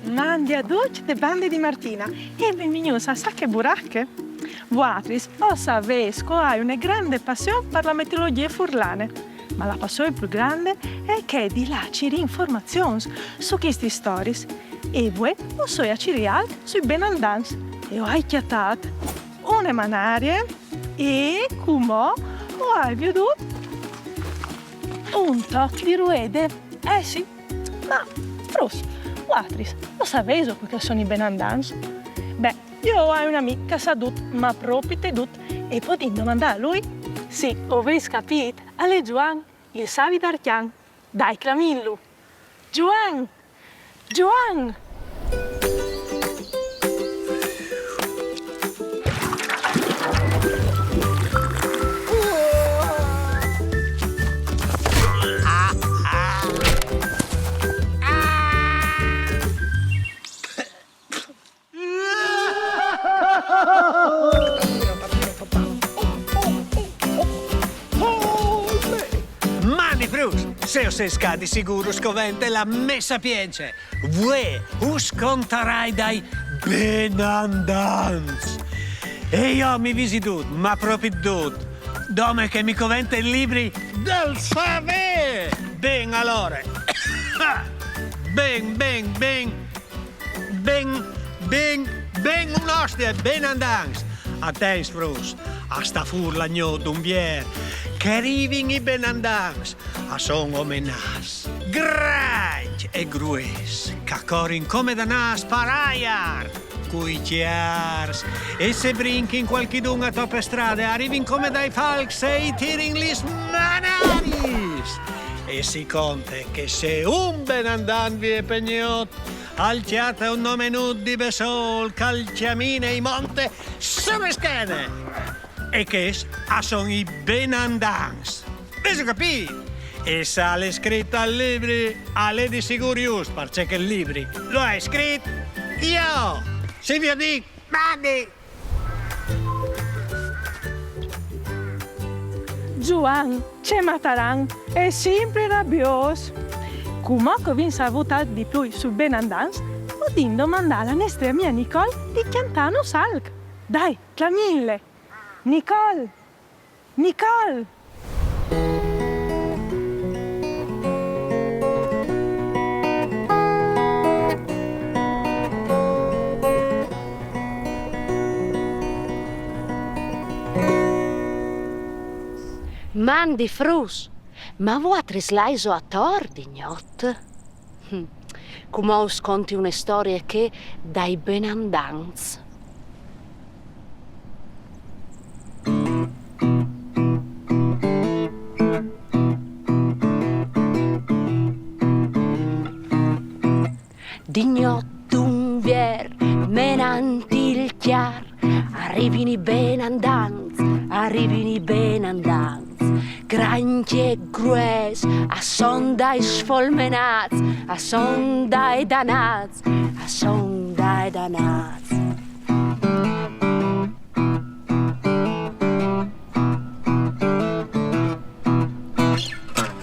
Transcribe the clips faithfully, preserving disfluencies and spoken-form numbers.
Mandi a ducj de bande di Martina e benvignûts a Sache Burache. Vuatris o savês che o ai une grande passion par la mitologjie furlane, ma la passion plui grande e je chê di lâ a cirî informazions su chestis storiis. E vuê o soi a cirî alc sui benandans e o ai cjatât une manarie e cumò o ai viodût un toc di ruede. Eh sì, ma fruts, vuatris, o savêso cui che a son i benandans? Beh, jo o ai un amì che al sa dut, ma propit dut, e o podìn domandâ a lui? Sì, o vês capît, al è Zuan, il savi d'Arcjan. Dai, clamìnlu! Zuan! Zuan! Mandi fruts, se o sês ca di sigûr us covente la mê sapience. Vuê us contarai dai benandants. E jo mi visi dut, ma propit dut, dome che mi covente il libri dal savê. Ben, alore. Ben, ben, ben. Ben, ben, ben un'ostie, benandants! Atents, fruts, a stâ fûr la gnot d'Unvier, che a rivin i benandants, a son omenâts, grancj e grues, che a corin come danâts par aiar, cui cjârs, e se brinchin cualchidun ator pe strade, a rivin come dai falcs e i tirin lis manariis! E si conte che se un benandant vie pe gnot, al cjate un omenut di bessôl che al cjamine e i monte su pe schene. E chescj a son i benandants. Vêso capît? E se al è scrit tal libri, al è di sigûr just, parcè che il libri lu ai scrit jo. Si viodìn, mandi! Zuan, ce mataran, al è simpri rabiôs. Cumò che o vin savût alc di plui sui benandants, o podìn domandâ a la nestre amie Nicole di cjantânus alc. Dai, clamìnle! Nicole! Nicole! Mandi fruts, ma vuatris laiso ator di gnot? Hm. Cumò us conti une storie chê dai benandants. Di gnot d'Unvier, menant il cjar, a rivin i benandants, a rivin i benandants. Grancj e grues, a son dai sfolmenâts, a son dai danâts, a son dai danâts.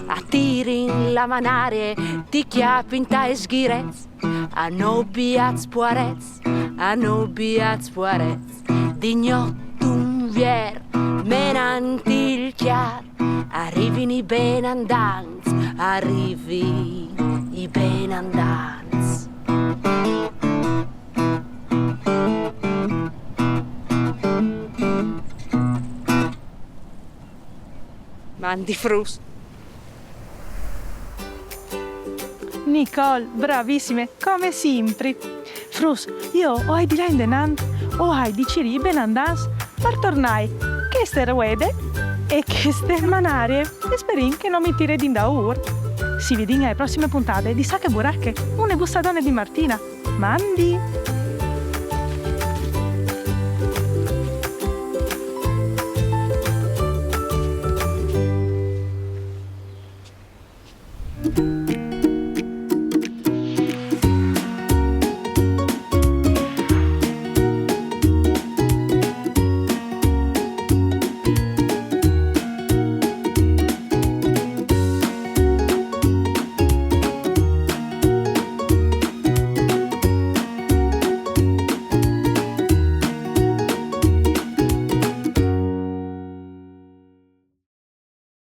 A tirin la manarie, ti cjapin tai sghirets, a no biâts puarets, a no biâts puarets. Di gnot d'Unvier, menant il cjar, a rivin i benandants, a rivin i benandants. Mandi fruts. Nicole, bravissime, come simpri. Fruts, jo o ai di lâ indenant, o ai di cirî i benandants par tornâi cheste ruede e cheste manarie. E sperìn che no mi tire dindaûr. Si viodìn ae prossime pontade di Sache Burache, une bussadone di Martina. Mandi!